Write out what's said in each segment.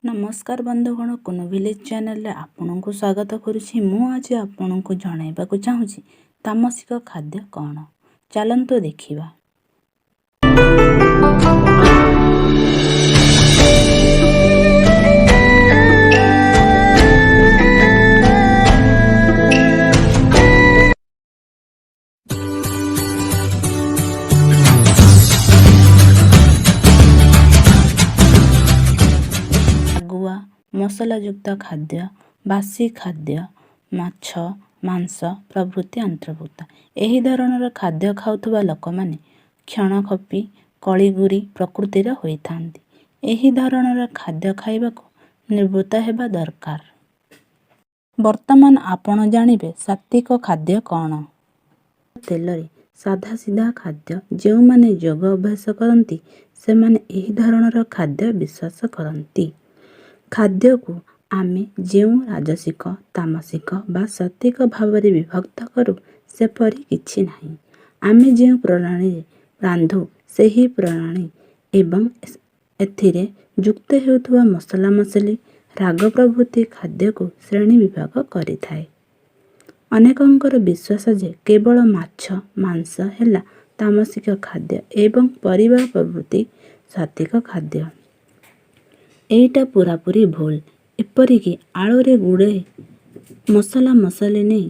ନମସ୍କାର ବନ୍ଧୁଗଣ, କୁନୁ ଭିଲେଜ ଚ୍ୟାନେଲରେ ଆପଣଙ୍କୁ ସ୍ୱାଗତ କରୁଛି। ମୁଁ ଆଜି ଆପଣଙ୍କୁ ଜଣାଇବାକୁ ଚାହୁଁଛି ତାମସିକ ଖାଦ୍ୟ କ'ଣ। ଚାଲନ୍ତୁ ଦେଖିବା। ଆଗୁଆ ମସଲାଯୁକ୍ତ ଖାଦ୍ୟ, ବାସି ଖାଦ୍ୟ, ମାଛ, ମାଂସ ପ୍ରଭୃତି ଅନ୍ତର୍ଭୁକ୍ତ। ଏହି ଧରଣର ଖାଦ୍ୟ ଖାଉଥିବା ଲୋକମାନେ କ୍ଷଣଖପି, କଳିଗୁରି ପ୍ରକୃତିର ହୋଇଥାନ୍ତି। ଏହି ଧରଣର ଖାଦ୍ୟ ଖାଇବାକୁ ନିବୃତ୍ତ ହେବା ଦରକାର। ବର୍ତ୍ତମାନ ଆପଣ ଜାଣିବେ ସାତ୍ତ୍ୱିକ ଖାଦ୍ୟ କ'ଣ? ତେଲରେ ସାଧାସିଧା ଖାଦ୍ୟ। ଯେଉଁମାନେ ଯୋଗ ଅଭ୍ୟାସ କରନ୍ତି, ସେମାନେ ଏହି ଧରଣର ଖାଦ୍ୟ ବିଶ୍ୱାସ କରନ୍ତି। ଖାଦ୍ୟକୁ ଆମେ ଯେଉଁ ରାଜସିକ, ତାମସିକ ବା ସାତ୍ତ୍ୱିକ ଭାବରେ ବିଭକ୍ତ କରୁ, ସେପରି କିଛି ନାହିଁ। ଆମେ ଯେଉଁ ପ୍ରଣାଳୀରେ ରାନ୍ଧୁ, ସେହି ପ୍ରଣାଳୀ ଏବଂ ଏଥିରେ ଯୁକ୍ତ ହେଉଥିବା ମସଲାମସଲି, ରାଗ ପ୍ରଭୃତି ଖାଦ୍ୟକୁ ଶ୍ରେଣୀ ବିଭାଗ କରିଥାଏ। ଅନେକଙ୍କର ବିଶ୍ୱାସ ଯେ କେବଳ ମାଛ, ମାଂସ ହେଲା ତାମସିକ ଖାଦ୍ୟ ଏବଂ ପରିବା ପ୍ରଭୃତି ସାତ୍ତ୍ୱିକ ଖାଦ୍ୟ। ଏଇଟା ପୂରାପୂରି ଭୁଲ। ଏପରିକି ଆଳୁରେ ଗୁଡ଼ାଏ ମସଲାମସଲି ନେଇ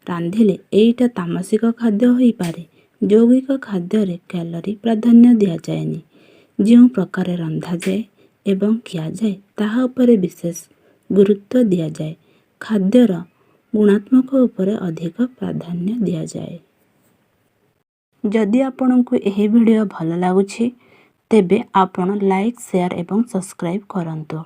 ରାନ୍ଧିଲେ ଏଇଟା ତାମସିକ ଖାଦ୍ୟ ହୋଇପାରେ। ଯୌଗିକ ଖାଦ୍ୟରେ କ୍ୟାଲୋରୀ ପ୍ରାଧାନ୍ୟ ଦିଆଯାଏନି। ଯେଉଁ ପ୍ରକାରେ ରନ୍ଧାଯାଏ ଏବଂ ଖିଆଯାଏ, ତାହା ଉପରେ ବିଶେଷ ଗୁରୁତ୍ୱ ଦିଆଯାଏ। ଖାଦ୍ୟର ଗୁଣାତ୍ମକ ଉପରେ ଅଧିକ ପ୍ରାଧାନ୍ୟ ଦିଆଯାଏ। ଯଦି ଆପଣଙ୍କୁ ଏହି ଭିଡ଼ିଓ ଭଲ ଲାଗୁଛି, ତେବେ ଆପଣ ଲାଇକ୍, ସେୟାର ଏବଂ ସବସ୍କ୍ରାଇବ୍ କରନ୍ତୁ।